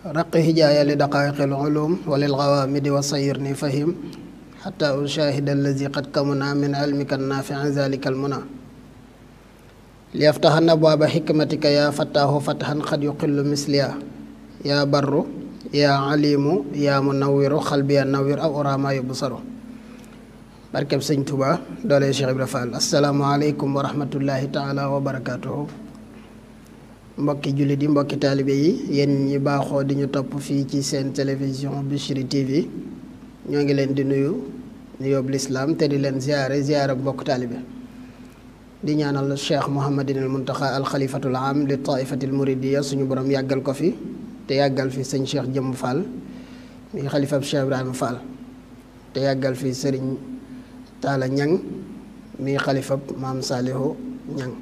رق هجايا لدقائق العلوم وللغوامد وصيرني فهم حتى أشاهد الذي قد كمنا من علمك النافع ذلك المنى ليفتحن أبواب حكمتك يا فتاه فتحا قد يقل مثليا يا بر يا عليم يا منور قلبي النوير أو أرى ما يبصر barkeb sëñ Tuba doole Cheikh Ibra Fall asalaamaaleykum wa rahmatullahi taala wa barakaatuhu mbokki jullit yi mbokki taalibe yi yéen ñi baaxoo di ñu topp fii ci seen télévision Bichri TV ñoo ngi leen di nuyu nuyoob lislaam te di leen ziyaare mbokk taalibe di ñaanal Cheikh Mouhamadinil Muntaxa alxalifatul am li taifatil muridiya suñu borom yàggal ko fi te yàggal fi sëñ Cheikh Jëmb Fall mi xalifab Cheikh Ibrahima Fall te yàggal fi sëriñ Taala Ñang mi xalifab maam Saalihu Ñang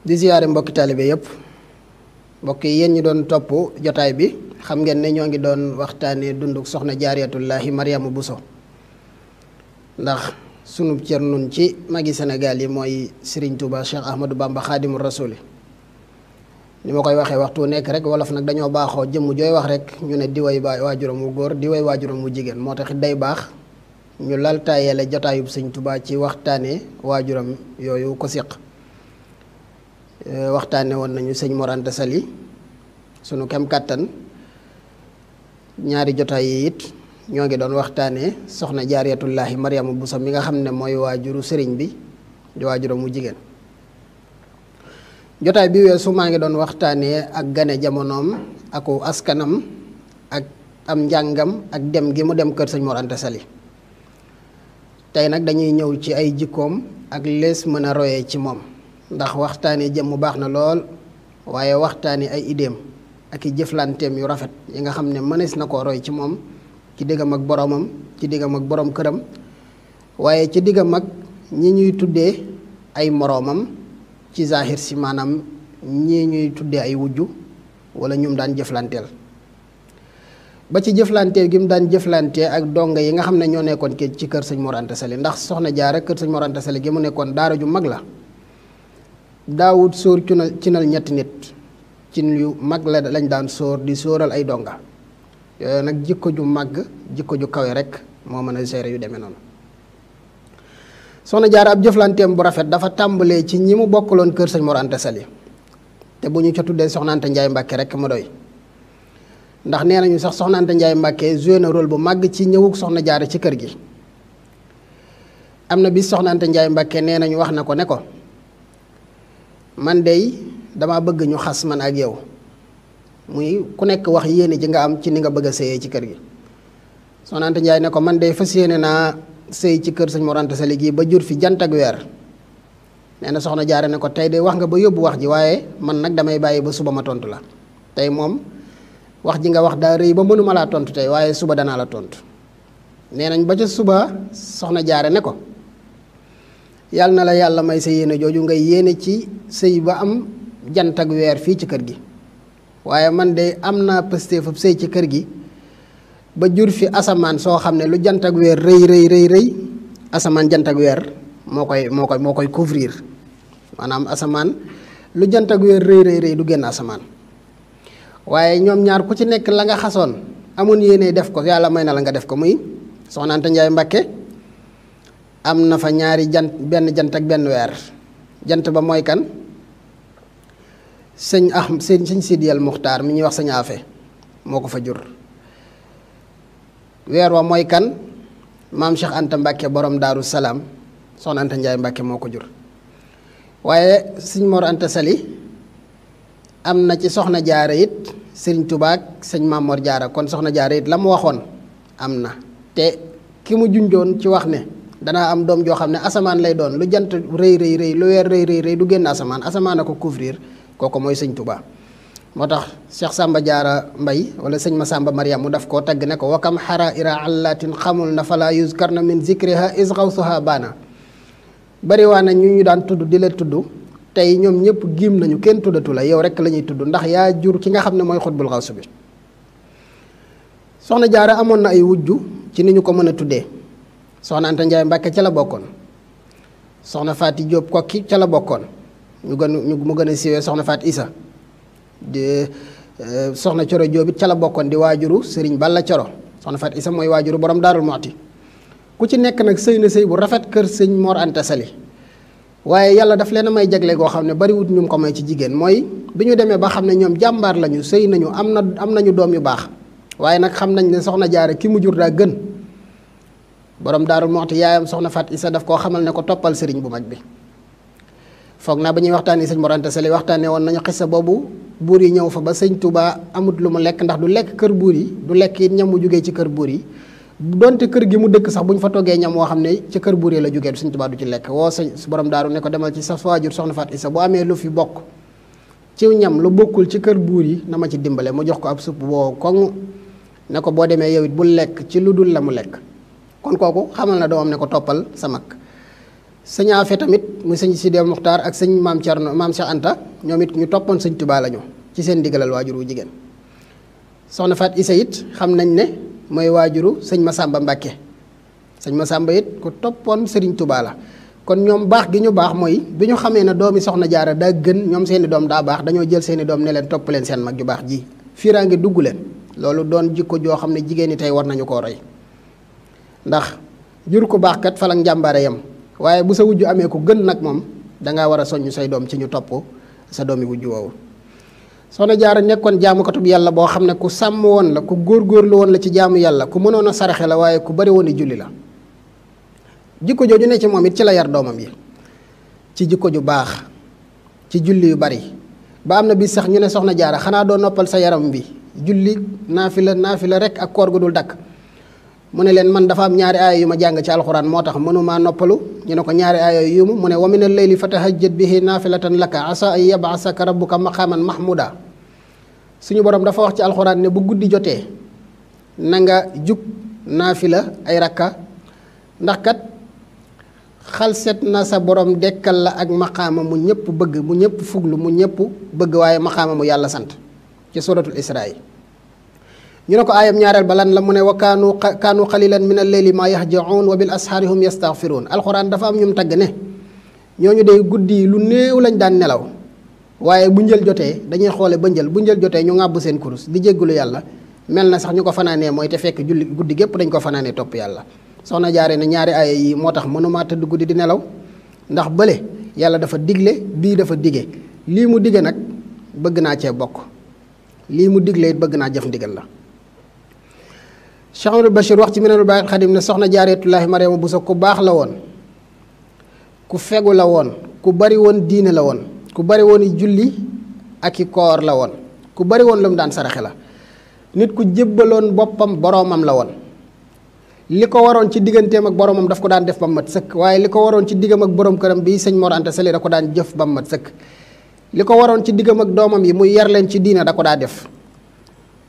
di ziyaare mbokki taalibe yépp mbokk yi yéen ñi doon topp jotaay bi xam ngeen ne ñoo ngi doon waxtaanee dunduk soxna jaariyatullaahi Mariama Bousso ndax sunu cër nun ci magi Sénégal yi mooy Serigne Touba Cheikh Ahmadou Bamba Xaadimu Rasuuli ni ma koy waxee waxtu nekk rek wolof nag dañoo baaxoo jëmm jooy wax rek ñu ne di way waajuram wu góor di way waajuram wu jigéen moo tax day baax ñu laltaayele jotaayub sëñ Touba ci waxtaanee waajuram yooyu ko séq waxtaane woon nañu sëñ Mor Anta Sali sunu kem kàttan ñaari jotaay yi it ñoo ngi doon waxtaanee soxna jaariyatullaahi Mariama Bousso mi nga xam ne mooy waajuru sëriñ bi di waajuram mu jigéen jotaay bi weesu maa ngi doon waxtaanee ak gane jamonoom aku askanam ak am njàngam ak dem gi mu dem kër sëñ Mor Anta Sali tey nag dañuy ñëw ci ay jikkoom ak lees mën a royee ci moom ndax waxtaanee jëm mu baax na lool waaye waxtaanee ay idéem ak i jëflanteem yu rafet yi nga xam ne mënees na koo roy ci moom ci diggam ak boromam ci diggam ak borom këram waaye ci diggam ak ñi ñuy tuddee ay moroomam ci zahir si maanaam ñii ñuy tuddee ay wujju wala ñum daan jëflanteel ba ci jëflantee gi mu daan jëflantee ak donga yi nga xam ne ñoo nekkoon ci kër sëñ Mor Anta Sali ndax soxna Jaara kër sëñ Mor Anta Sali gi mu nekkoon daara ju mag la daawut sóor cinal ñetti nit cin yu mag la lañ daan sóor di sóoral ay donga yooyu nag jikko ju màgg jikko ju kawe rek moo mën a gérer yu demee noonu soxna Jaara ab jëflanteem bu rafet dafa tàmbalee ci ñi mu bokkaloon kër sëñ Mor Anta Sali te bu ñu ca tuddee soxna Anta Njaay Mbàkke rek mu doy ndax nee nañu sax soxna Anta Njaay Mbàkke joué na rôle bu màgg ci ñëwug soxna Jaara ci kër gi am na bis soxna Anta Njaay Mbàkke nee nañu wax na ko ne ko man dey dama bëgg ñu xas man ak yow muy ku nekk wax yéene ji nga am ci ni nga bëgg a sëyee ci kër gi soxna Anta Njaay ne ko man dey fas yéene naa sëy ci kër sëñ Mor Anta Sali gi ba jur fi jant ak weer nee na soxna Jaara ne ko tey de wax nga ba yóbbu wax ji waaye man nag damay bàyyi ba suba ma tontu la tey moom wax ji nga wax daa rëy ba mënuma laa tontu tey waaye suba danaa la tontu nee nañ ba ca suba soxna Jaara ne ko yàlla na la yàlla may sa yéene jooju ngay yéene ci sëy ba am jant ak weer fii ci kër gi waaye man de am naa pësté fab sëy ci kër gi ba jur fi asamaan soo xam ne lu jant ak weer rëy asamaan jant ak weer moo koy couvrir maanaam asamaan lu jant ak weer rëy du génn asamaan waaye ñoom ñaar ku ci nekk la nga xasoon amoon yéene def ko yàlla may na la nga def ko muy soxna Anta Njaay Mbàkke am na fa ñaari benn jant ak benn weer jant ba mooy kan sëñ Sidiyal Muxtaar mi ñuy wax sëñ Afe moo ko fa jur weer wa mooy kan maam Cheikh Anta Mbàkke borom Daaru Salaam soxna Anta Njaay Mbàkke moo ko jur waaye sëñ Mor Anta Sali am na ci soxna Jaara it sëriñ Tuubaa ak sëñ Maam Mor Jaara kon soxna Jaara it la mu waxoon am na te ki mu junjoon ci wax ne danaa am doom joo xam ne asamaan lay doon lu jant rëy lu weer rëy du génn asamaan a ko couvrir kooku mooy sëñ Tuubaa moo tax Cheikh Samba Jaara Mbay wala sëñ Masamba Mariam mu daf koo tagg ne ko wakam xara ira allatin xamul na fala yuzkarna min zikriha is xawsuha baana bari waa na ñu daan tudd di la tudd tey ñoom ñëpp giim nañu kenn tuddatu la yow rek la ñuy tudd ndax yaa jur ki nga xam ne mooy xutbul xawsu bi soxna Jaara amoon na ay wujju ci ni ñu ko mën a tuddee soxna Anta Njaay Mbàkke ca la bokkoon soxna Faati Jóob Kokki ca la bokkoon mu gën a siiwee soxna Faat Isa de soxna Coro Jóob it ca la bokkoon di waajuru sëriñ Balla Coro soxna Fat Isa mooy waajuru borom Daarul Muxti ku ci nekk nag sëy na sëy bu rafet kër sëñ Mor Anta Sali waaye yàlla daf leen a may jagle goo xam ne bariwut ñu ko may ci jigéen mooy bi ñu demee ba xam ne ñoom jàmbaar lañu sëy nañu am nañu doom yu baax waaye nag xam nañ ne soxna Jaara ki mu jur daa gën borom Daarul Muxti yaayam soxna Fat Isa daf koo xamal ne ko toppal sëriñ bu mag bi foog naa ba ñuy waxtaanee sëñ Mor Anta Sali waxtaanee woon nañu xissa boobu buur yi ñëw fa ba sëñ Touba amut lu mu lekk ndax du lekk kër buur yi du lekk it ñam mu jugee ci kër buur yi donte kër gi mu dëkk sax bu ñu fa toggee ñam woo xam ne ci kër buur yi la jugee sëñ Touba du ci lekk woo sëñ borom daaru ne ko demal ci sa waajur soxna Fat Isa bu amee lu fi bokk ci ñam lu bokkul ci kër buur yi na ma ci dimbale mu jox ko ab supp boo koŋ ne ko boo demee yow it bul lekk ci lu dul la mu lekk kon kooku xamal na doomam ne ko toppal sa mag sëñ Afe tamit muy sëñ Sidé Muxtaar ak sëñ maam Cerno maam Cheikh Anta ñoom it ñu toppoon sëñ Touba lañu ci seen digalal waajur wu jigéen soxna Fat Isa it xam nañ ne mooy waajuru sëñ Masamba Mbàkke sëñ Masamba it ku toppoon Sëriñ Touba la kon ñoom baax gi ñu baax mooy bi ñu xamee ne doomi soxna Jaara daa gën ñoom seeni doom daa baax dañoo jël seeni doom ne leen topp leen seen mag ju baax ji fiiraange dugg leen loolu doon jikko joo xam ne jigéen ñi tey war nañu koo roy ndax jur ko baax kat falak njàmbaare yam waaye bu sa wujju amee ku gën nag moom dangaa war a soññ say doom ci ñu topp sa doomi wujju woowu soxna Jaara nekkoon jaamukatub yàlla boo xam ne ku sàmm woon la ku góorgóorlu woon la ci jaamu yàlla ku mënoon a saraxe la waaye ku bari woon i julli la jikko jooju ne ci moom it ci la yar doomam yi ci jikko ju baax ci julli yu bari ba am na bis sax ñu ne soxna Jaara xanaa doo noppal sa yaram bi julli naafila rek ak koor gu dul dakk mu ne leen man dafa am ñaari aaya yu ma jàng ci alxuraan moo tax mënumaa noppalu ñu ne ko ñaari aaya yu mu ne wa mina layli fatahajjat bihi naafilatan laka asa an yab'asaka rabbuka maqaman mahmuda suñu borom dafa wax ci alxuraan ne bu guddi jotee na nga jug naafila ay rakka ndax kat xalset na sa borom dekkal la ak maqaama mu ñëpp bëgg mu ñëpp fuglu mu ñëpp bëgg waaye maqaama mu yàlla sant ci suratul isra yi ñu ne ko aayam ñaareel ba lan la mu ne wa kaanu qalilan min al-layli ma yahjaun wa bil ashaari hum yastaghfiruun alxuraan dafa am ñum tagg ne ñooñu day guddi yi lu néew lañ daan nelaw waaye bu njël jotee dañuy xoole ba njël bu njël jotee ñu ŋàbb seen kurus di jéggulu yàlla mel na sax ñu ko fanaanee mooy te fekk julli guddi gépp dañ ko fanaanee topp yàlla soxna Jaara ne ñaari aaya yi moo tax mënumaa tëdd guddi di nelaw ndax bële yàlla dafa digle bii dafa dige lii mu dige nag bëgg naa cee bokk lii mu digle it bëgg naa jëf ndigal la Cheikh Amadou Bachir wax ci Minanul Baaqil Xadim ne soxna Jaaretullaahi Mariama Buso ku baax la woon ku fegu la woon ku bari woon diine la woon ku bari woon i julli ak i koor la woon ku bari woon lu mu daan saraxe la nit ku jébbaloon boppam boroomam la woon li ko waroon ci digganteem ak boroomam daf ko daan def ba mat sëkk waaye li ko waroon ci diggam ak borom këram bii sëñ Mor Anta Sali da ko daan jëf ba mat sëkk li ko waroon ci diggam ak doomam yi muy yar leen ci diine da ko daa def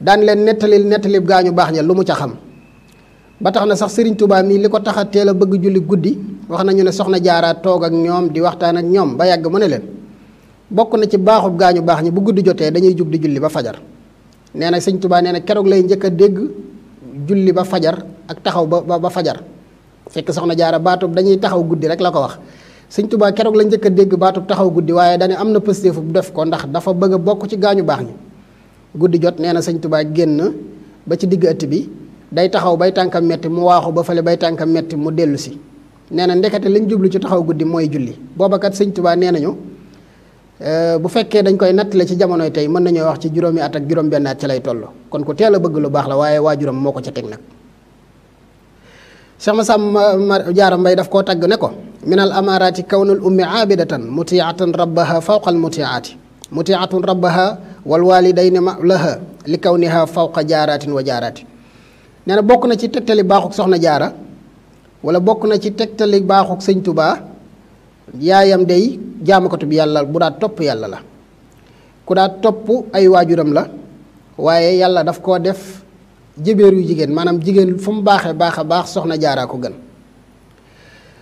daan leen nettalib gaañu baax ña lu mu ca xam ba tax na sax Serigne Touba mii li ko tax a teel a bëgg julli guddi wax nañu ne soxna Jaara toog ak ñoom di waxtaan ak ñoom ba yàgg mu ne leen bokk na ci baaxub gaañu baax ñi bu guddi jotee dañuy jug di julli ba fajar nee na Serigne Touba nee na keroog lay njëkk a dégg julli ba fajar ak taxaw ba fajar fekk soxna Jaara baatub dañuy taxaw guddi rek la ko wax Serigne Touba keroog la njëkk a dégg baatub taxaw guddi waaye dane am na pëstéefu bu def ko ndax dafa bëgg a bokk ci gaañu baax ñi guddi jot nee na sëñ Touba génn ba ci digg ëtt bi day taxaw bay tànkam metti mu waaxu ba fale bay tànkam metti mu dellu si nee na ndekete lañ jublu ci taxaw guddi mooy julli booba kat sëñ Touba nee nañu bu fekkee dañ koy nattale ci jamonoy tey mën nañoo wax ci juróomi at ak juróom-benn at ci lay toll kon ku teel a bëgg lu baax la waaye waajuram moo ko ca teg nag Cheikh Massamba Jaara Mbay daf koo tagg ne ko minal amaaraati kawnul ummi aabidatan mutiatan rabbaha fawqal mutiaati mutiatun rabbaha wal walidayni ma laha li kawniha fawqa jaaraatin wa jaaraati nee na bokk na ci tegtali baaxuk soxna Jaara wala bokk na ci tegtali baaxuk sëñ Touba yaayam day jaamukatu bi yàlla bu daa topp yàlla la ku daa topp ay waajuram la waaye yàlla daf koo def jëbeer yu jigéen maanaam jigéen fu mu baaxee baax a baax soxna Jaara ko gën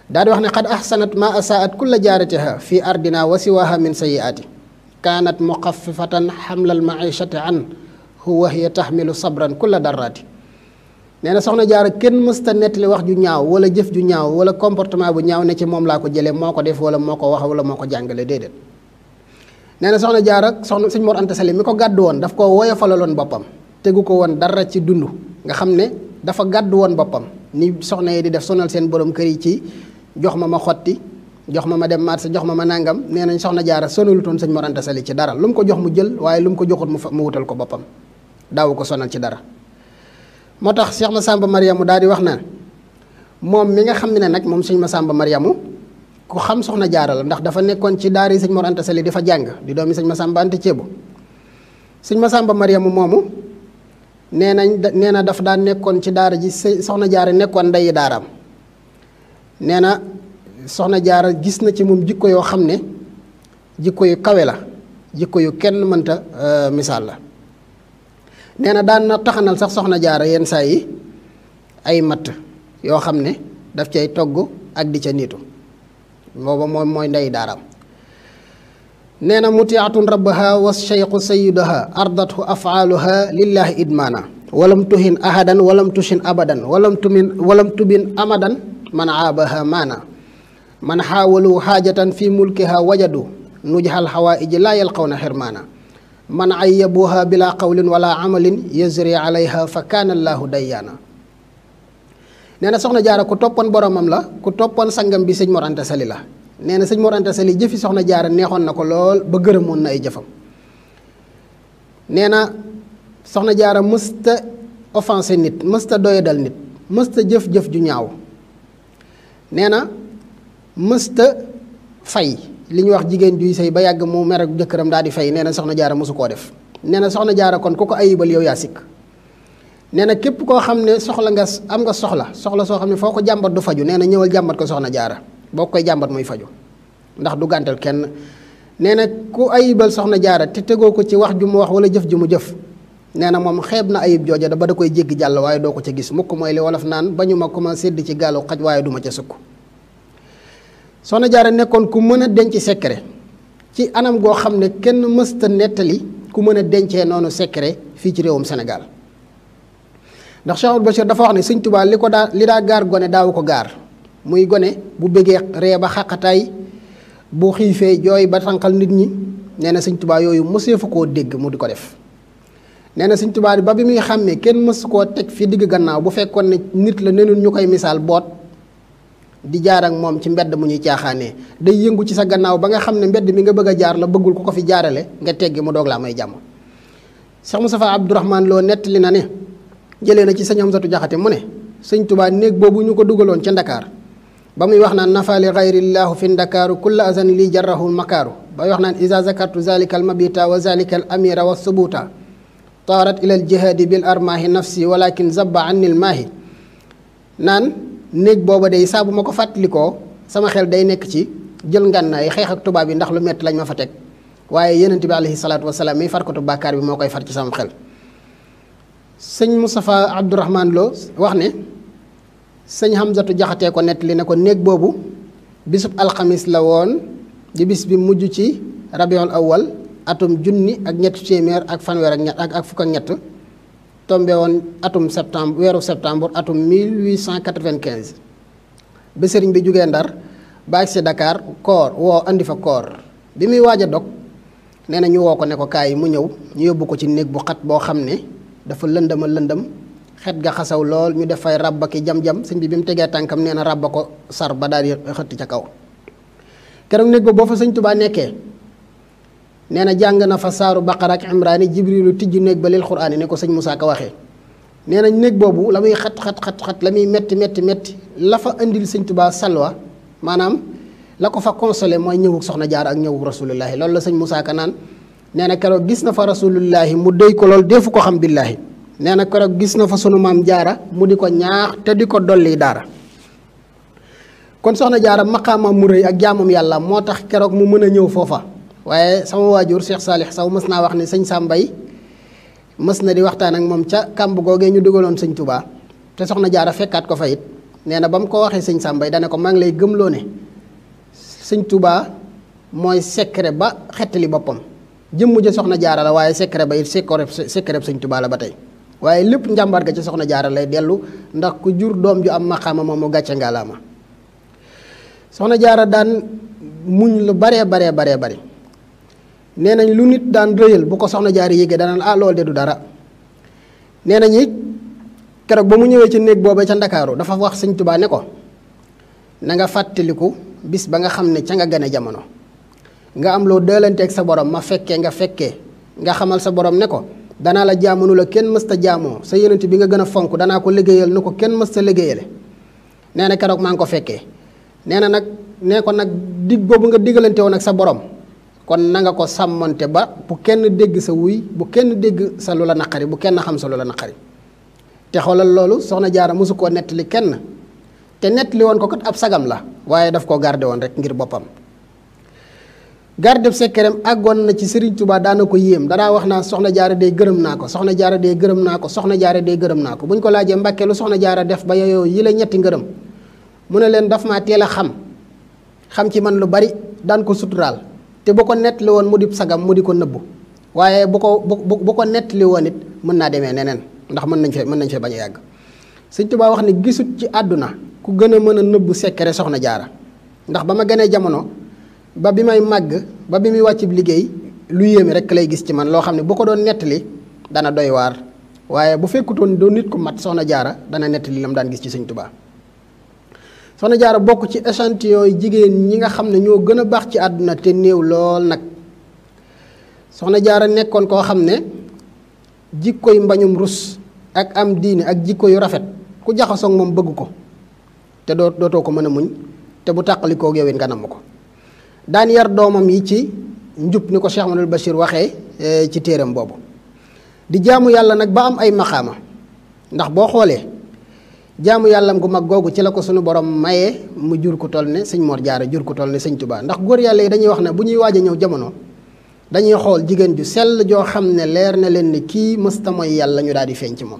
daal di wax ne xad ahsanat ma asaat kulla jaaratiha fi ardina wa siwaha min sayiaati kaanat muxaffifatan xamlal maishati an huwa hiya taxmilu sabran kulla darraati nee na soxna Jaara kenn mësta nettali wax ju ñaaw wala jëf ju ñaaw wala comportement bu ñaaw ne ci moom laa ko jëlee moo ko def wala moo ko wax wala moo ko jàngale déedéet nee na soxna jaara sëñ Mor Anta Sali mi ko gàddu woon daf ko woyofalaloon boppam tegu ko woon dara ci dund nga xam ne dafa gàddu woon boppam ni soxna yi di def sonal seen borom kër yi ci jox ma xotti jox ma dem marché jox ma nangam nee nañ soxna jaara sonalutoon sëñ Mor Anta Sali ci dara lu mu ko jox mu jël waaye lu mu ko joxut mu wutal ko boppam daawu ko sonal ci dara. moo tax Cheikh Massamba Mariamu daal di wax na moom mi nga xam ne nag moom sëñ Massamba Mariamu ku xam soxna jaara la ndax dafa nekkoon ci daara yi sëñ Mor Anta Sali di fa jàng di doomi sëñ Massamba Anta Ceebu sëñ Massamba Mariamu moomu nee na dafa daan nekkoon ci daara ji soxna jaara nekkoon ndeyi daaraam nee na soxna jaara gis na ci moom jikko yoo xam ne jikko yu kawe la jikko yu kenn mënta misaal la nee na daan na taxanal sax soxna jaara yenn saa yi ay matt yoo xam ne daf cay togg ak di ca niitu booba mooy ndey daaraam nee na mutiatun rabbaha wa sheyqu sayidaha ardathu afaaluha lillahi idmaana walam tuhin ahadan walam tushin abadan walam tubin amadan man aabaha maana man xaawalu xaajatan fi mulkiha wajadu nujhal xawaaiji laa yalqawna xirmaana man ayyabuha bila qawlin wala amalin yajri alayha fa kaana allahu dayyaana nee na soxna jaara ku toppoon boromam la ku toppoon sangam bi sëñ Mor Anta Sali la nee na sëñ Mor Anta Sali jëfi soxna jaara neexoon na ko lool ba gërëmoon na ay jëfam nee na soxna jaara mësta offensé nit mësta doyadal nit mësta jëf-jëf ju ñaaw nee na mësta fay li ñuy wax jigéen juy sëy ba yàgg mu mer ak jëkkëram daal di fay nee na soxna jaara mësu koo def nee na soxna jaara kon ku ko ayibal yow yaa sikk nee na képp koo xam ne soxla nga am nga soxla soo xam ne foo ko jàmbat du faju nee na ñëwal jàmbat ko soxna jaara boo koy jàmbat muy faju ndax du gàntal kenn nee na ku ayibal soxna jaara te tegoo ko ci wax ju mu wax wala jëf ju mu jëf nee na moom xeeb na ayib jooja ba da koy jéggi jàll waaye doo ko ca gis mukk mooy li wolof naan ba ñu ma ko ma sédd ci gaalu xaj waaye duma ca sukk soxna jaara nekkoon ku mën a denc secret ci anam goo xam ne kenn mësta nettali ku mën a dencee noonu secret fii ci réewum Sénégal ndax Cheikh Bachir dafa wax ne sëñ Tuubaa li daa gaar gone daawu ko gaar muy gone bu bëggee ree ba xaqataay bu xiifee jooy ba tànqal nit ñi nee na sëñ Tuubaa yooyu mëseefu koo dégg mu di ko def nee na sëñ Tuubaa ba bi muy xàmmee kenn mësu koo teg fi digg gannaaw bu fekkoon ne nit la nenul ñu koy misaal boot di jaar ak moom ci mbedd mu ñuy caaxaanee day yëngu ci sa gannaaw ba nga xam ne mbedd mi nga bëgg a jaar la bëggul ku ko fi jaarale nga teggi mu doog laa may jàmm Cheikh Moustapha Abdourahmane Lo nettali na ne jëlee na ci sëñ Amsatu Jaxate mu ne sëñ Tuubaa néeg boobu ñu ko dugaloon ca Ndakaar ba muy wax naan nafaali xayrillaahu fi ndakaaru kulla azan lii jarrahu makaaru ba wax naan isa zakartu zalika al mabita wa zalika al amira wa subuta taarat ila al jihaadi bil armaahi nafsi walakin zabba anni al maahi naan néeg booba day saa bu ma ko fàttalikoo sama xel day nekk ci jël ngànnaay xeex ak tubaab yi ndax lu metti lañ ma fa teg waaye yonent bi alayhi salaatu wasalaam mi farkatu bàkkaar bi moo koy far ci sama xel sëñ Moustapha Abdourahmane Lo wax ne sëñ Hamzatu Jaxate ko nettali ne ko néeg boobu bisub alxamis la woon di bis bi mujj ci rabiul awal atum junni ak ñetti téeméer ak fanweer ak ñett ak fukk ak ñett tombe woon atum septembre weeru septembre atum 1895 ba sëriñ bi jugee Ndar ba agsi Dakar koor woo andi fa koor bi muy waaj a dog nee na ñu woo ko ne ko kaay mu ñëw ñu yóbbu ko ci néeg bu xat boo xam ne dafa lëndama lëndam xet ga xasaw lool ñu def fay rabba ki jam-jam sëñ bi mu tegee tànkam nee na rabba ko sar ba daal di xëtt ca kaw keroog néeg ba boo fa sëñ Tuubaa nekkee nee na jàng na fa saaru baqara ak imraani jibrilu tijji néeg ba lil quraani ne ko sëñ Moussa Ka waxee nee na néeg boobu la muy xat la muy metti la fa indil sëñ Tuubaa salwa maanaam la ko fa consolé mooy ñëwug soxna Jaara ak ñëwug rasulullahi loolu la sëñ Moussa Ka naan nee na keroog gis na fa rasulullahi mu déy ko lool defu ko xam billaahi nee na keroog gis na fa sunu maam Jaara mu di ko ñaax te di ko dolli daara kon soxna Jaara maqaamam mu rëy ak jaamam yàlla moo tax keroog mu mën a ñëw foofa waaye sama waajur Cheikh Salih Saw mës naa wax ne sëñ Sàmbay mës na di waxtaan ak moom ca kàmb googee ñu dugaloon sëñ Touba te soxna Jaara fekkaat ko fa it nee na ba mu ko waxee sëñ Sàmbay dane ko maa ngi lay gëmloo ne sëñ Touba mooy secret ba xettali boppam jëmm ja soxna Jaara la waaye secret ba it secret sëñ Touba la ba tey waaye lépp njàmbaar ga ci soxna Jaara lay dellu ndax ku jur doom ju am maqaama moom mu gàcce ngaalaama soxna Jaara daan muñ lu baree bari nee nañ lu nit daan rëyal bu ko soxna jaara yéegee dana ah loolu de du dara. nee nañ it keroog ba mu ñëwee ci néeg booba ca Ndakaaru dafa wax sëñ Tuubaa ne ko na nga fàttaliku bis ba nga xam ne ca nga gane jamono nga am loo dëlanteeg sa borom ma fekkee nga xamal sa borom ne ko danaa la jaamu nu la kenn mësta jaamoo sa yonent bi nga gën a fonk danaa ko liggéeyal nu ko kenn mësta liggéeyale. nee na keroog maa ngi ko fekkee nee na nag nee ko nag dig boobu nga digalante woon ak sa borom kon na nga ko sàmmante ba bu kenn dégg sa wuy bu kenn dégg sa lu la naqari bu kenn xam sa lu la naqari. te xoolal loolu soxna jaara mosu koo nettali kenn te nettali woon ko kat ab sagam la waaye daf koo garde woon rek ngir boppam. garde sekkereem àggoon na ci Serigne Touba daana ko yéem danaa wax naa soxna jaara dee gërëm naa ko soxna jaara dee gërëm naa ko soxna jaara dee gërëm naa ko bu ñu ko laajee Mbàkke lu soxna jaara def ba yooyu yi la ñetti ngërëm mu ne leen daf maa teel a xam ci man lu bari daan ko suturaal te bu ko nettali woon mu di sagam mu di ko nëbbu waaye bu ko nettali woon it mën naa demee neneen ndax mën nañ fee bañ a yàgg. Sëñ Touba wax ne gisut ci àdduna ku gën a mën a nëbbu sekkere soxna jaara ndax ba ma gënee jamono ba bi may màgg ba bi muy wàcc liggéey lu yéeme rek lay gis ci man loo xam ne bu ko doon nettali dana doy waar waaye bu fekkutoon doo nit ku mat soxna jaara dana nettali lam daan gis ci Sëñ Touba. soxna jaara bokk ci échantillon yi jigéen ñi nga xam ne ñoo gën a baax ci àdduna te néew lool nag soxna jaara nekkoon koo xam ne jikkoy mbañum rus ak am diine ak jikko yu rafet ku jaxasoog moom bëgg ko te dootoo ko mën a muñ te bu tàqalikoo yow it nga namm ko. daan yar doomam yi ci njub ni ko Cheikh Ahmadul Bachir waxee ci téeram boobu di jaamu yàlla nag ba am ay maxaama ndax boo xoolee jaamu yàllam gu mag googu ci la ko sunu borom mayee mu jur ku toll ne sëñ Mor Jaara jur ku toll ne sëñ Tuubaa ndax góor yàlla yi dañuy wax ne bu ñuy waaj a ñëw jamono dañuy xool jigéen ju sell joo xam ne leer na leen ne kii mësta mooy yàlla ñu daal di feeñ ci moom.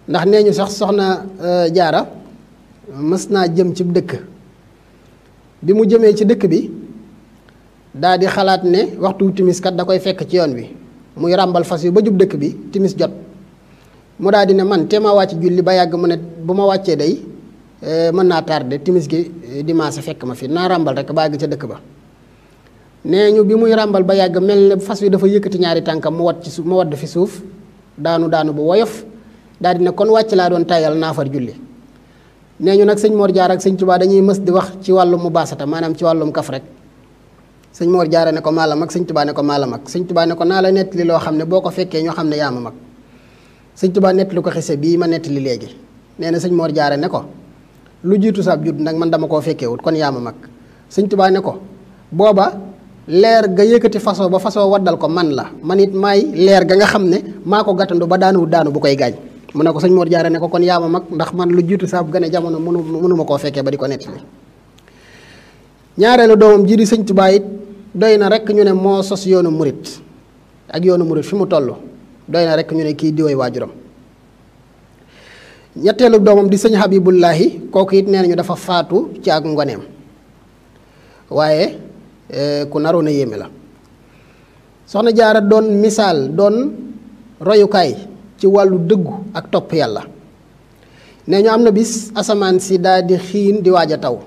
ndax nee ñu sax soxna Jaara mës naa jëm ci dëkk bi mu jëmee ci dëkk bi daa di xalaat ne waxtu timis kat da koy fekk ci yoon wi muy ràmbal fas yu ba jub dëkk bi timis jot mu daal di ne man te ma wàcc julli ba yàgg mu ne bu ma wàccee day mën naa tardé timis gi dimanche fekk ma fi naa ràmbal rek ba yàgg ca dëkk ba. nee ñu bi muy ràmbal ba yàgg mel ne fas wi dafa yëkkati ñaari tànkam mu wat ci suuf mu wadd fi suuf daanu bu woyof daal di ne kon wàcc laa doon tayal naa far julli. nee ñu nag sëñ Mor Jaara ak sëñ Tuubaa dañuy mës di wax ci wàllum mu baasata maanaam ci wàllum kaf rek sëñ Mor Jaara ne ko maa la mag sëñ Tuubaa ne ko maa la mag sëñ Tuubaa ne ko naa la nettali loo xam ne boo ko fekkee ñoo xam ne yaa ma mag sëñ Tuubaa nettali ko xise bii ma nettali léegi nee na sëñ Mor Jaara ne ko lu jiitu saab judd nag man dama koo fekkeewut kon yaa ma mag sëñ Tuubaa ne ko booba leer ga yëkkati façon ba façon waddal ko man la man it maay leer ga nga xam ne maa ko gàttandu ba daanu bu koy gaañ mu ne ko sëñ Mor Jaara ne ko kon yaa ma mag ndax man lu jiitu saa bu gën a jamono mënuma koo fekkee ba di ko nettali. ñaareelu doomam ji di sëñ Tuubaa it doy na rek ñu ne moo sos yoonu murit ak yoonu murit fi mu toll doy na rek ñu ne kii diwoy waajuram. ñetteelu doomam di sëñ Habibullahi kooku it nee nañu dafa faatu ci ak ngoneem waaye ku naroon a yéeme la. soxna Jaara doon misaal doon royukaay ci wàllu dëggu ak topp yàlla nee ñu am na bis asamaan si daal di xiin di waaj a taw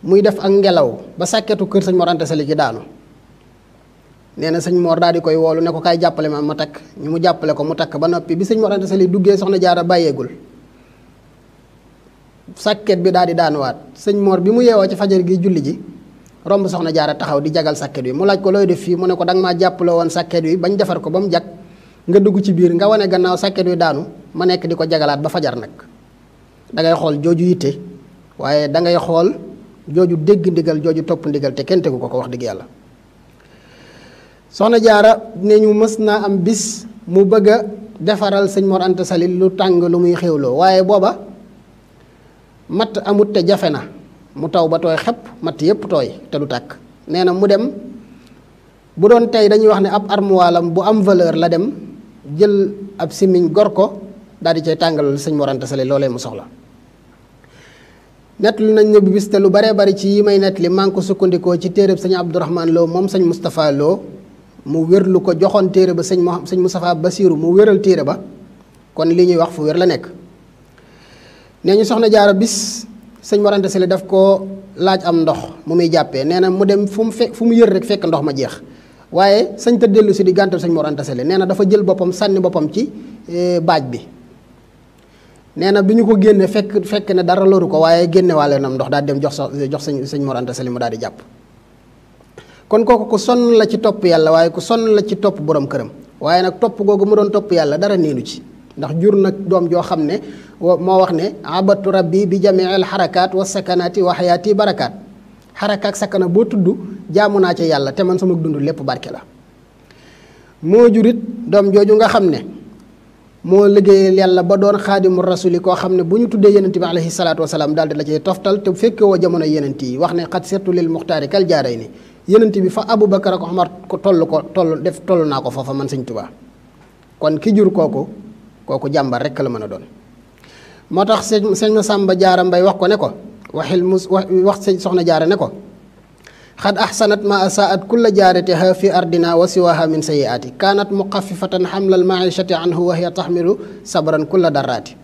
muy def ak ngelaw ba sàkketu kër sëñ Mor Anta Sali ci daanu nee na sëñ Mor daal di koy woolu ne ko kaay jàppale ma takk ñu mu jàppale ko mu takk ba noppi bi sëñ Mor Anta Sali duggee soxna Jaara bàyyeegul sàkket bi daal di daanuwaat sëñ Mor bi mu yeewoo ci fajar gi julli ji romb soxna Jaara taxaw di jagal sàkket wi mu laaj ko looy def fii mu ne ko danga maa jàppale woon sàkket wi bañ defar ko ba mu jag nga dugg ci biir nga wane gannaaw sàkket wi daanu ma nekk di ko jagalaat ba fajar nag dangay xool jooju yitte waaye dangay xool jooju dégg ndigal jooju topp ndigal te kenn tegu ko wax dëgg yàlla. soxna Jaara ne ñu mës naa am bis mu bëgg a defaral sëñ Mor Anta Sali lu tàng lu muy xéwloo waaye booba matt amut te jafe na mu taw ba tooy xepp matt yépp tooy te du tàkk nee na mu dem bu doon tey dañuy wax ne ab armuwaalam bu am valeur la dem jël ab simiñ gor ko daal di cay tàngalal sëñ Mor Anta Sali loolee mu soxla. nettali nañ ne bu bis te lu baree bari ci yi may nettali maa ngi ko sukkandikoo ci téereb sëñ Abdourahman Lo moom sëñ Moustapha Lo mu wérlu ko joxoon téere ba sëñ Moustapha Basiru mu wéral téere ba kon li ñuy wax fu wér la nekk. nee ñu soxna Jaara bis sëñ Mor Anta Sali daf ko laaj am ndox mu muy jàppee nee na mu dem fu mu yër rek fekk ndox ma jeex waaye sañ ta dellu si di gàntal sëñ Mor Anta Sali nee na dafa jël boppam sànni boppam ci baaj bi nee na bi ñu ko génne fekk ne dara loru ko waaye génne waale nam ndox daal dem jox sëñ Mor Anta Sali mu daal di jàpp. kon kooku ku sonn la ci topp yàlla waaye ku sonn la ci topp borom këram waaye nag topp googu mu doon topp yàlla dara neenu ci ndax jur nag doom joo xam ne moo wax ne abatu rabbi bi jamiil xarakaat wa sakanaati wa xayaati barakaat xarakaat sakana boo tudd jaamu naa ci yàlla te man sama dund lépp barke la. moo jurit doom jooju nga xam ne moo liggéeyal yàlla ba doon xaadimu rasuli koo xam ne bu ñu tuddee yenent bi alayhi salaatu wasalaam daal di la cay toftal te fekke woo jamono yenent yi wax ne xat sirtu lil muxtaari kal jaaray ni yenent bi fa Abubakar ak Omar ko toll naa ko foofa man sëñ Tuubaa kon ki jur kooku jàmbar rekk la mën a doon. moo tax sëñ Masamba Jaara Mbay wax ko ne ko wax sëñ Soxna Jaara ne ko xad ahsanat ma asaat kulla jaaratiha fi ardina wa siwaha min sayiaati kaanat muqaffifatan xamlal maishati anhu wa hiya taxmilu sabran kulla daraati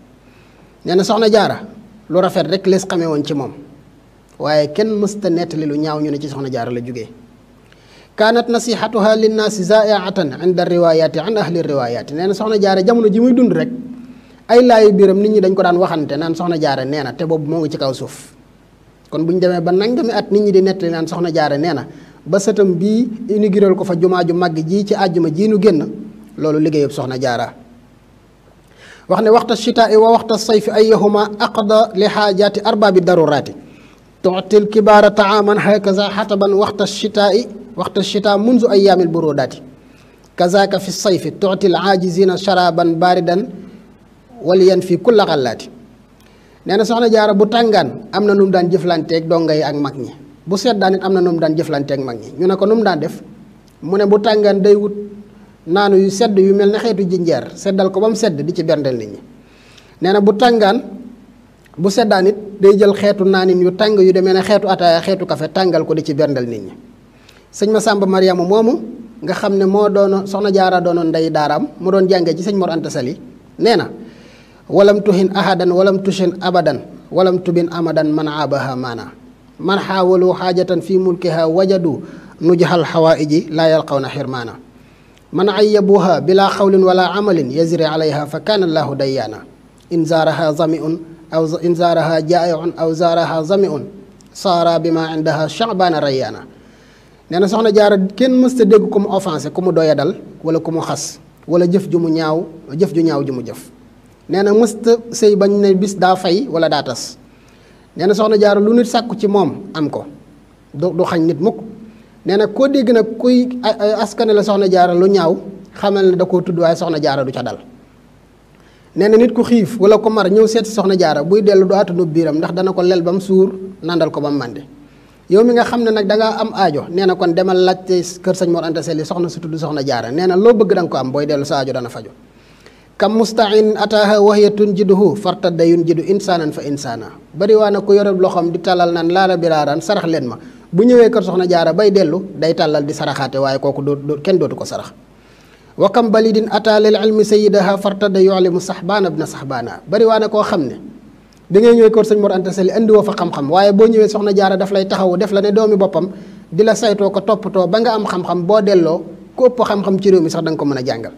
nee na Soxna Jaara lu rafet rek lees xamee woon ci moom waaye kenn mësta nettali lu ñaaw ñu ne ci Soxna Jaara la jógee. kaanat nasihatuha linnaasi zaiatan inda riwayaati an ahli riwayaati nee na Soxna Jaara jamono ji muy dund rek ay laayu biiram nit ñi dañ ko daan waxante naan Soxna Jaara nee na te boobu moo ngi ci kaw suuf. kon bu ñu demee ba nangami at nit ñi di nettali naan Soxna Jaara nee na ba sëtam bii inaugural ko fa jumaa ju màgg ji ci àjjuma ji nu génn loolu liggéeyub Soxna Jaara wax ne waxta chitaai wa waxta sayfi ayyahuma aqda li xaajaati arbaabi daruraati tuutil kibaara taaman hakaza xataban waxta chitaa munzu ayaamil burudaati kazaka fi sayfi tuutil aajizina sharaban baaridan waliyan fi kulla xallaati nee na Soxna Jaara bu tàngaan am na nu mu daan jëflanteeg donga yi ak mag ñi bu seddaan it am na nu mu daan jëflanteeg mag ñi ñu ne ko nu mu daan def mu ne bu tàngaan day wut naanu yu sedd yu mel ne xeetu jinjeer seddal ko ba mu sedd di ci berndeel nit ñi nee na bu seddaan it day jël xeetu naanin yu tàng yu demee ne xeetu ataaya xeetu kafe tàngal ko di ci berndeel nit ñi. sëñ Masamba Mariama moomu nga xam ne moo doonoon Soxna Jaara doonoon ndey daaraam mu doon jàngee ci sëñ Mor Anta Sali nee na walam tuhin ahadan walam tushin abadan walam tubin amadan man aabaha maana man xaawalu xaajatan fi mulkiha wajadu nujhal xawaaiji laa yalqawna xirmaana man ayyabuha bila xawlin wala amalin yazri alayha fa kaana allahu dayyaana in zaaraha zamiun aw in zaaraha jaa'iun aw zaaraha zamiun saara bima indaha sha'baana rayyaana nee na Soxna Jaara kenn mësta dégg ku mu offensé ku mu doyadal wala ku mu xas wala jëf ju ñaaw ju mu jëf nee na mësta sëy bañ ne bis daa fay wala daa tas nee na Soxna Jaara lu nit sàkku ci moom am ko du xañ nit mukk nee na koo dégg nag kuy askane la Soxna Jaara lu ñaaw xamal ne da koo tudd waaye Soxna Jaara du ca dal nee na nit ku xiif wala ko mar ñëw seet si Soxna Jaara buy dellu du attanu biiram ndax dana ko lel ba mu suur nandal ko ba mu màndi yow mi nga xam ne nag dangaa am aajo nee na kon demal laajte kër sëñ Mor Anta Sali soxna su tudd Soxna Jaara nee na loo bëgg da nga ko am booy dellu sa aajo dana faju kam mustain ataaha wahiyatun jiduhu fartadda yun jidu insaanan fa insaana bari waa na ku yore loxoom di tàllal naan laala biraaraan sarax leen ma bu ñëwee kër Soxna Jaara bay dellu day tàllal di saraxaate waaye kooku kenn dootu ko sarax wa kam balidin ataa lil ilmi sayyidaha fartadda yu'limu saxbaana ibna saxbaana bari waa na koo xam ne da ngay ñëwee kër sëñ Mor Anta Sali andi woo fa xam-xam waaye boo ñëwee Soxna Jaara daf lay taxawu def la ne doomi boppam di la saytoo ko toppatoo ba nga am xam-xam boo delloo ku ëpp xam-xam ci réew mi sax da nga ko mën a jàngal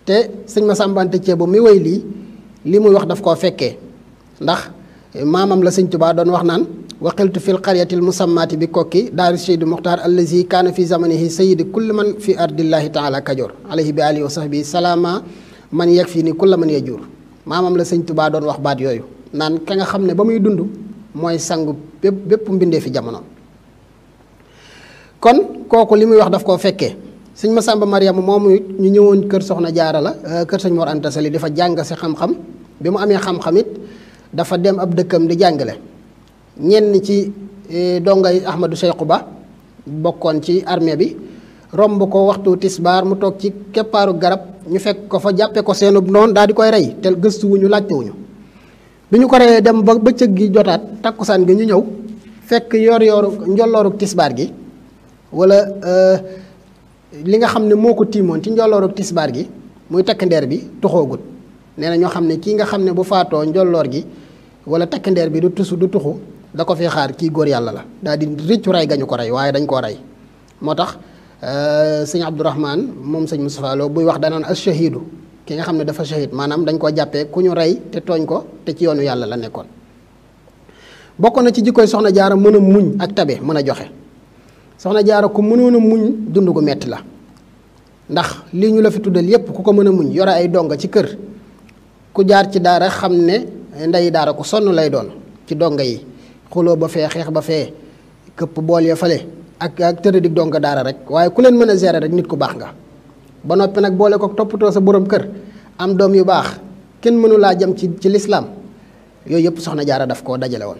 te sëñ Masamba Anta Ceebo mi way lii muy wax daf koo fekkee ndax maamam la sëñ Tuubaa doon wax naan waqiltu fil qaryatil musammaati bi kokki daari Seydi Muxtaar allazi kaana fi zamanihi sayidi kulli man fi ardillahi taala kajoor alayhi bi alihi wa sahbi salaama man yeg fii ni kulla man yajuur maamam la sëñ Tuubaa doon wax baat yooyu naan ka nga xam ne ba muy dund mooy sangu bépp mbindee fi jamono kon kooku li muy wax daf koo fekkee sëñ Masamba Mariama moomu ñu ñëwoon kër Soxna Jaara la kër sëñ Mor Anta Sali dafa jàng si xam-xam bi mu amee xam-xam it dafa dem ab dëkkam di jàngale ñenn ci dongay Ahmadou Cheikhu Ba bokkoon ci armée bi romb ko waxtu tisbaar mu toog ci keppaaru garab ñu fekk ko fa jàppe ko seenub noonu daal di koy rey te gëstuwuñu laajtewuñu bi ñu ko reyee dem ba bëccëg gi jotaat takkusaan gi ñu ñëw fekk yor njollooruk tisbaar gi wala li nga xam ne moo ko tiimoon ci njollooruk tisbaar gi muy takk ndeer bi tuxoogut nee na ñoo xam ne kii nga xam ne bu faatoo njolloor gi wala takk ndeer bi du tuxu da ko fi xaar kii góor yàlla la daal di rëccu rey gañu ko rey waaye dañ koo rey moo tax sëñ Abdourahman moom sëñ Moustapha Lo buy wax danaan as shahidu ki nga xam ne dafa shahid maanaam dañ koo jàppee ku ñu rey te tooñ ko te ci yoonu yàlla la nekkoon. bokk na ci jikkoy soxna jaara mën a muñ ak tabe mën a joxe soxna jaara ku mënoon a muñ dund gu metti la ndax lii ñu la fi tuddal yépp ku ko mën a muñ yore ay donga ci kër ku jaar ci daara xam ne ndey daara ku sonn lay doon ci donga yi xuloo ba fee xeex ba fee këpp bool ya fale ak tërëdik donga daara rek waaye ku leen mën a gérer rek nit ku baax nga ba noppi nag boole ko toppatoo sa borom kër am doom yu baax kenn mënu laa jëm ci lislaam yooyu yëpp soxna jaara daf koo dajale woon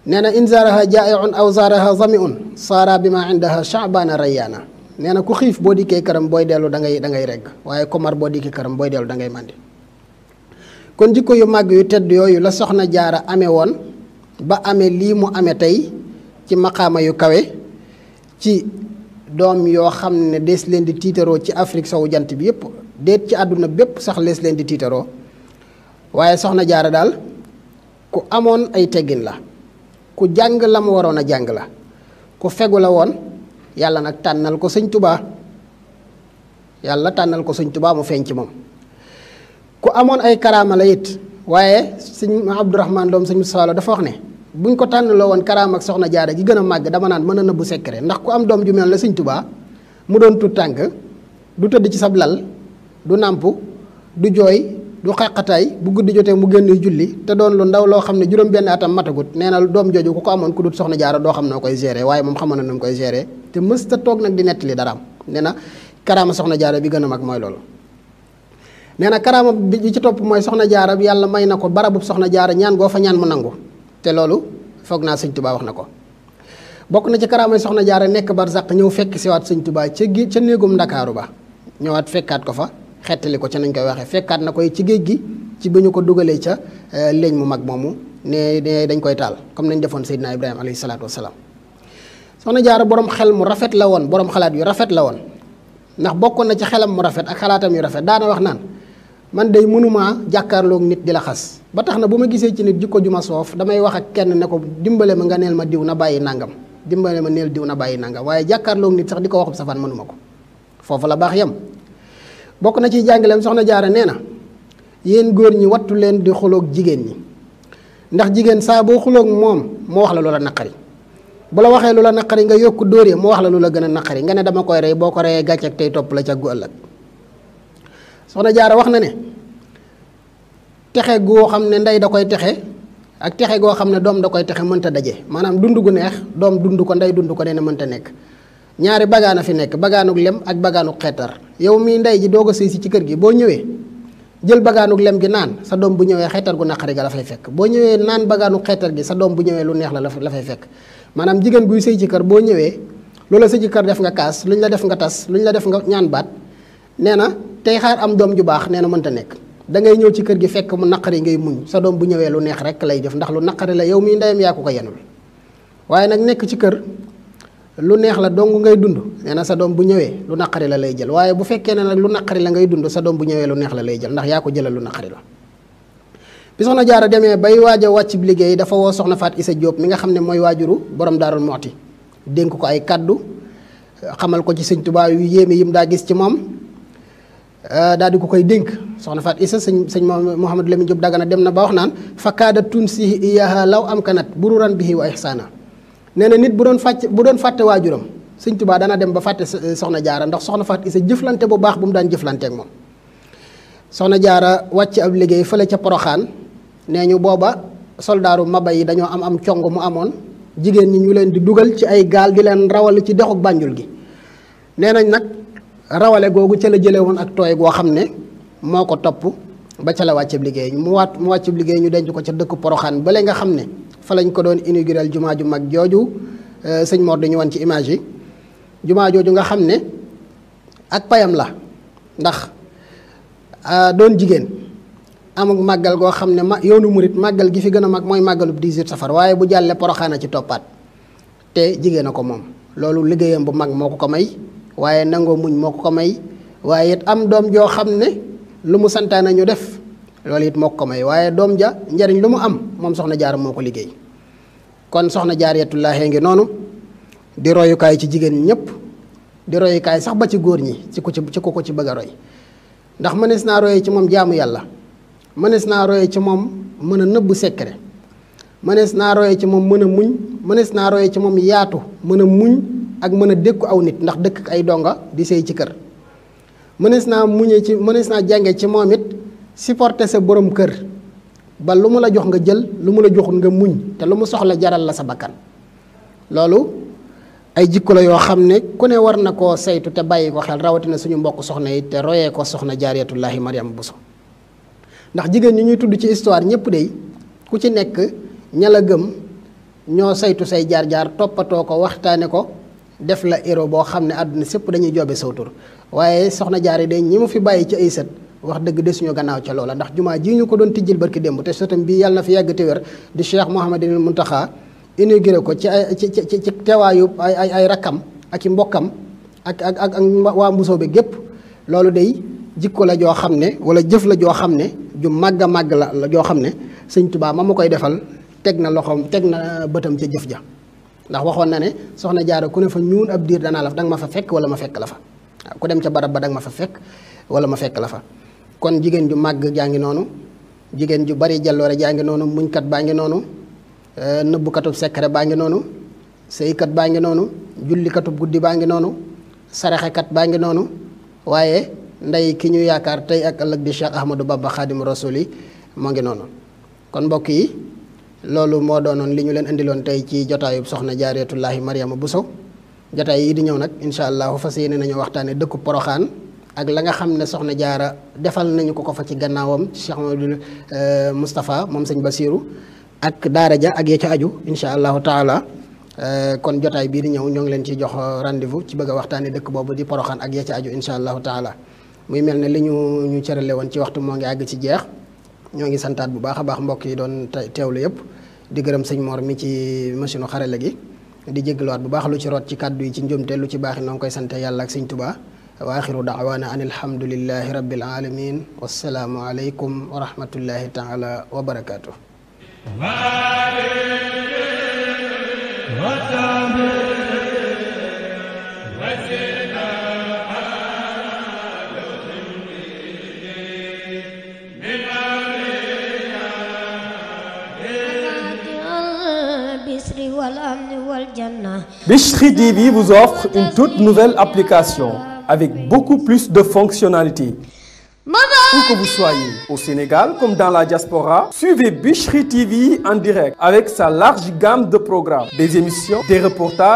nee na in zaaraha jaa'iun aw zaaraha zamiun saara bi ma indaha sha'baana rayyaana nee na ku xiif boo dikkee këram booy dellu da ngay regg waaye ku mar boo dikkee këram booy dellu da ngay màndi kon jikko yu màgg yu tedd yooyu la soxna jaara amee woon ba amee lii mu amee tey ci maqaama yu kawe ci doom yoo xam ne dees leen di tiitaroo ci Afrique sowu jant bi yépp déet ci àdduna bépp sax lees leen di tiitaroo waaye soxna jaara daal ku amoon ay teggin la ku jàng la mu waroon a jàng la ku fegu la woon yàlla nag tànnal ko sëñ Tubaa mu feeñ ci moom ku amoon ay karaama la it waaye sëñ Abdourahman doom sëñ Moustapha Lo dafa wax ne buñ ko tànn loo woon karaama ak soxna jaara gi gën a màgg dama naan mën a nëbbu secret ndax ku am doom ju mel la sëñ Tubaa mu doon tut tànk du tëdd ci sab lal du nàmp du jooy du xaqataay bu guddi jotee mu génn julli te doon lu ndaw loo xam ne juróom benn atam matagut nee na doom jooju ku ko amoon ku dut soxna jaara doo xam noo koy gérer waaye moom xamoon na nu mu koy gérer te mës ta toog nag di nettali daraam nee na karaama soxna jaara bi gën a mag mooy loolu nee na karaama bi ci topp mooy soxna jaara bi yàlla may na ko barabub soxna jaara ñaan goo fa ñaan mu nangu te loolu foog naa sëñ Tubaa wax na ko bokk na ci karaamay soxna jaara nekk barzaq ñëw fekk siwaat sëñ Tubaa ca néegum ndakaaru ba ñëwaat fekkaat ko fa xettali ko ca nañ koy waxee fekkaat na koy ci géej gi ci bi ñu ko dugalee ca léñ mu mag moomu ne dañ koy taal comme nañ defoon Seydina Ibrahima alayhi salaatu wasalaam soxna jaara borom xel mu rafet la woon borom xalaat yu rafet la woon ndax bokkoon na ci xelam mu rafet ak xalaatam yu rafet daana wax naan man day mënumaa jàkkaarloog nit di la xas ba tax na bu ma gisee ci nit jikko ju ma soof damay wax ak kenn ne ko dimbale ma nga neel ma diw na bàyyi nangam dimbale ma neel diw na bàyyi nangam waaye jàkkaarloog nit sax di ko waxub safaan mënuma ko foofu la baax yam bokk na ci jàngaleem soxna jaara nee na yéen góor ñi wattu leen di xuloog jigéen ñi ndax jigéen saa boo xuloog moom moo wax la lu la naqari bu la waxee lu la naqari nga yokk dóoree mu wax la lu la gën a naqari nga ne dama koy rey boo ko reyee gàcceeg tey topp la ca gu ëllëg soxna jaara wax na ne texe goo xam ne ndey da koy texe ak texe goo xam ne doom da koy texe mënta daje maanaam dund gu neex doom dund ko ndey dund ko nee na mënta nekk ñaari bagaan a fi nekk bagaanug lem ak bagaanug xeetar yow mii ndey ji doog a sëy si ci kër gi boo ñëwee jël bagaanug lem gi naan sa doom bu ñëwee xeetar gu naqari ga la fay fekk boo ñëwee naan bagaanug xeetar gi sa doom bu ñëwee lu neex la fay fekk maanaam jigéen guy sëy ci kër boo ñëwee loola sa ci kër def nga kaas lu ñu la def nga tas lu ñu la def nga ñaan baat nee na tey xaar am doom ju baax nee na mënta nekk da ngay ñëw ci kër gi fekk mu naqari ngay muñ sa doom bu ñëwee lu neex rek lay def ndax lu naqari la yow mii ndeyam yaa ko yenul waaye nag nekk ci kër lu neex la dong ngay dund nee na sa doom bu ñëwee lu naqari la lay jël waaye bu fekkee ne nag lu naqari la ngay dund sa doom bu ñëwee lu neex la lay jël ndax yaa ko jëlal lu naqari la bi soxna jaara demee bay waaj a wàcc bi liggéey dafa woo soxna Faat Isa Jóob mi nga xam ne mooy waajuru borom Daarul Muxti dénk ko ay kaddu xamal ko ci sëñ Tuubaa yu yéeme yim daa gis ci moom daal di ko koy dénk soxna Faat Isa sëñ Mouhamadou Lamine Jóob Dagana dem na ba wax naan fa kaada tunsi iyaha law am kanat bururan bihi wa ihsaana nee na nit bu doon fàtte waajuram sëñ Tuubaa dana dem ba fàtte soxna jaara ndax soxna Faat Isa jëflante bu baax bu mu daan jëflanteek moom soxna jaara wàcc ab liggéey fële ca Poroxaan nee ñu booba soldaaru maba yi dañoo am cong mu amoon jigéen ñi ñu leen di dugal ci ay gaal di leen rawal ci dexuk Bànjul gi nee nañ nag rawale googu ca la jële woon ak tooy goo xam ne moo ko topp ba ca la wàcceb liggéey mu wàcceb liggéey ñu denc ko ca dëkk Poroxaan bale nga xam ne fa lañ ko doon inaugural jumaa ju mag jooju sëñ Mor dañu wan ci image yi jumaa jooju nga xam ne ak payam la ndax doon jigéen amuk màggal goo xam ne yoonu murit màggal gi fi gën a mag mooy màggalub 18 safar waaye bu jàllee Poroxaan a ci toppaat te jigéen a ko moom loolu liggéeyam bu mag moo ko ko may waaye nangoo muñ moo ko ko may waaye it am doom joo xam ne lu mu santaane ñu def loolu it moo ko ko may waaye doom ja njariñ lu mu am moom soxna jaara moo ko liggéey kon soxna jaariyatullaahi ngi noonu di royukaay ci jigéen ñëpp di royukaay sax ba ci góor ñi ci ku ko ci bëgg a roy ndax mënees naa royee ci moom jaamu yàlla mënees naa royee ci moom mën a nëbb secret mënees naa royee ci moom mën a muñ mënees naa royee ci moom yaatu mën a muñ ak mën a dékku aw nit ndax dëkk ay donga di sëy ci kër mënees naa jànge ci moom it supporter sa borom kër ba lu mu la jox nga jël lu mu la joxul nga muñ te lu mu soxla jaral la sa bakkan loolu ay jikko la yoo xam ne ku ne war na koo saytu te bàyyi ko xel rawatina suñu mbokk soxna yi te royee ko soxna jaariyatullaahi Mariama Bousso ndax jigéen ñi ñuy tudd ci histoire ñëpp de ku ci nekk ña la gëm ñoo saytu say jaar-jaar toppatoo ko waxtaane ko def la héros boo xam ne àdduna sépp dañuy joobe saw tur waaye soxna jaar yi de ñi mu fi bàyyi ci ay sët wax dëgg desuñu gannaaw ca loola ndax jumaa ji ñu ko doon tijjil barki démb te sëtam bii yàlla na fi yàgg te wér di Cheikh Mouhamadinil Muntaxa inauguré ko ci teewaayu ay rakkam ak i mbokkam ak waa Mbusoo bi gépp loolu day jikko la joo xam ne wala jëf la joo xam ne ju màgg a màgg la joo xam ne sëñ Tuubaa ma koy defal teg na loxoom teg na bëtam ca jëf ja ndax waxoon na ne soxna jaara ku ne fa ñuun ab diir danaa la fa danga ma fa fekk wala ma fekk la fa waaw ku dem ca barab ba danga ma fa fekk wala ma fekk la fa kon jigéen ju màgg jaa ngi noonu jigéen ju bari jalloore jaa ngi noonu muñkat baa ngi noonu nëbbukatub secret baa ngi noonu sëykat baa ngi noonu jullikatub guddi baa ngi noonu saraxekat baa ngi noonu waaye ndey ki ñu yaakaar tey ak ëllëg di Cheikh Ahmadou Bamba Xaadimu Rasuul yi moo ngi noonu kon mbokk yi loolu moo doonoon li ñu leen indiloon tey ci jotaayub soxna jaariyatullaahi Mariama Bousso jotaay yi di ñëw nag incha allahu fas yéene nañu waxtaane dëkku Poroxaan ak la nga xam ne soxna jaara defal nañu ko fa ci gannaawam Cheikh Mamadou Moustapha moom sëñ Basiru ak daara ja ak ya ca aju incha allahu taala kon jotaay bii di ñëw ñoo ngi leen ciy jox rendez-vous ci bëgg a waxtaane dëkk boobu di Poroxaan ak ya ca aju incha allahu taala muy mel ne li ñu cërale woon ci waxtu moo ngi àgg ci jeex ñoo ngi santaat bu baax a baax mbokk yi doon teewlu yëpp di gërëm sëñ Mor mi ci machine u xarale gi di jégaluwaat bu baax lu ci root ci kàddu yi ci njumte lu ci baax noo ngi koy sante yàlla ak sëñ Tuubaa wa axiru daawaana an alhamdulillahi rabbil alamin wassalaamu aleykum wa rahmatullahi taala wa barakaatuh Bichri TV vous offre une toute nouvelle application avec beaucoup plus de fonctionnalités. Où que vous soyez, au Sénégal comme dans la diaspora, suivez Bichri TV en direct avec sa large gamme de programmes, des émissions, des reportages.